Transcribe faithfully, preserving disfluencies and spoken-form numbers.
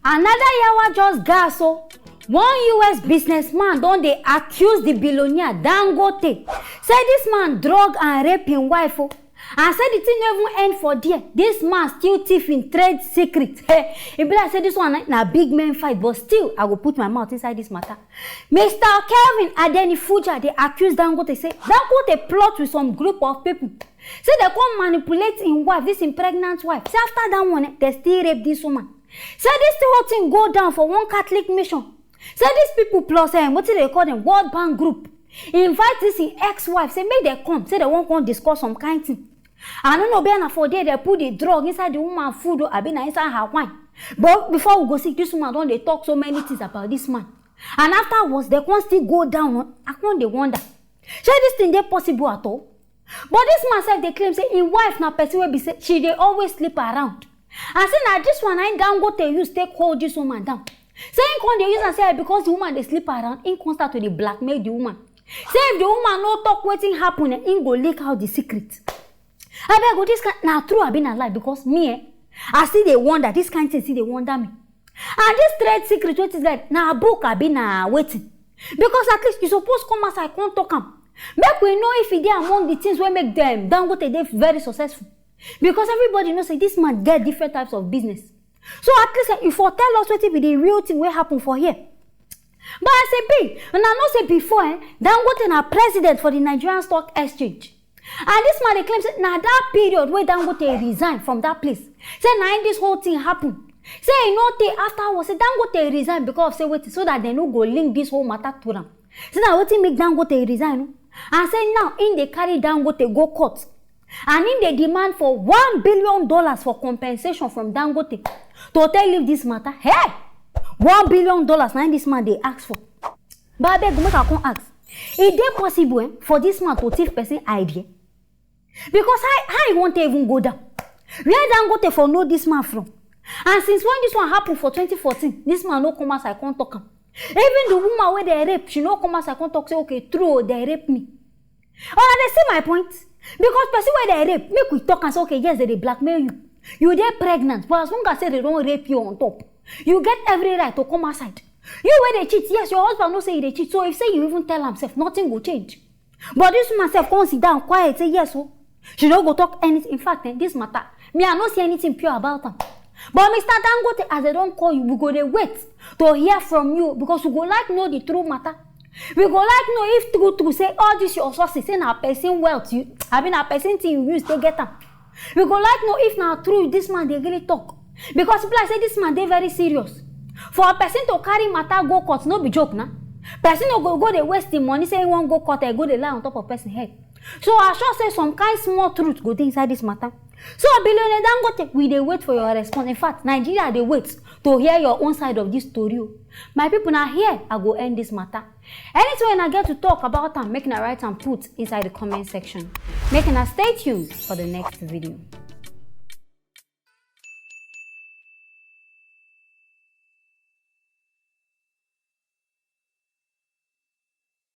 Another yawa just gas o. One U S businessman don dey accuse the billionaire Dangote, say this man drug and rape him wife o, and say the thing no even end for there. This man still thief him trade secret. Hey, e be like say this one na, na big men fight, but still I go put my mouth inside this matter. Mister Kelvin Adenifuja dey accuse Dangote say Dangote plot with some group of people, say dem come manipulate him wife, this him pregnant wife, say after that one, eh, dem still rape this woman. Say this whole thing go down for one Catholic mission. Say these people plus, eh, wetin dem call dem, World Bank Group, invite this him ex-wife, say make dem come, say dem wan come discuss some kind thing. I no know, be na for there dem put the drug inside the woman food o, abi na inside her wine. But before we go see, this woman don dey talk so many things about this man. And afterwards, dem come still go down. I come dey wonder, shey this thing dey possible at all? But this man sef dey claim say him wife na person wey be say she dey always sleep around. And say na this one na him Dangote use take hold this woman down. Say him come dey use am say because the woman dey sleep around, him come start to dey blackmail the woman. Say if the woman no talk wetin happen, eh, him go leak out the secret. Abeg o, this kind na true abi na lie? Because me, eh, I still dey wonder. This kind thing still dey wonder me. And this trade secret, wetin is that? Na book abi na wetin? Because at least you suppose come outside come talk am. Make we know if e dey among the things wey make dem Dangote dey very successful. Because everybody know say this man get different types of business. So at least, eh, you for tell us wetin be the real thing wey happen for here. But as e be, una know say before, eh, Dangote na president for the Nigerian Stock Exchange. And this man dey claim say na that period wey Dangote resign from that place, say na im this whole thing happen. Say e no tey afterwards, say Dangote resign because of say wetin, so that dem no go link this whole matter to am. Say na wetin make Dangote resign o. And say now im dey carry Dangote go court. And im dey demand for one billion dollars for compensation from Dangote to take leave this matter. Hey! One billion dollars na im this man dey ask for. But abeg, make I come ask. E dey possible, eh, for this man to thief person idea? Because how, how e wan take even go down? Where Dangote for know this man from? And since when this one happen for twenty fourteen, this man no come outside come talk am. Even the woman wey dem rape, she no come outside come talk say, "Okay, true o, dem rape me." Una dey see my point? Because person wey dem rape, make we talk am say, "Okay, yes, dem dey blackmail you. You dey pregnant, but as long as say dem don rape you on top, you get every right to come outside." You wey dey cheat, yes, your husband know say you dey cheat. So if say you even tell am sef, nothing go change. But this woman sef come sit down quiet, say yes o, she no go talk anything. In fact, eh, this matter, me, I no see anything pure about am. But Mister Dangote, as dem don call you, we go dey wait to hear from you, because we go like know the true matter. We go like know if true true say all this your sources, say na person wealth you, abi na person thing you use take get am. We go like know if na true this man dey really talk. Because e be like say this man dey very serious. For a person to carry matter go court, no be joke na. Person no go go dey waste him money say he wan go court and go dey lie on top of person head. So I sure say some kind small truth go dey inside this matter. So billionaire Dangote, we dey wait for your response. In fact, Nigeria dey wait to hear your own side of this story o. My people, na here I go end this matter. Anything wey una get to talk about am, make una write am put inside the comment section. Make una stay tuned for the next video.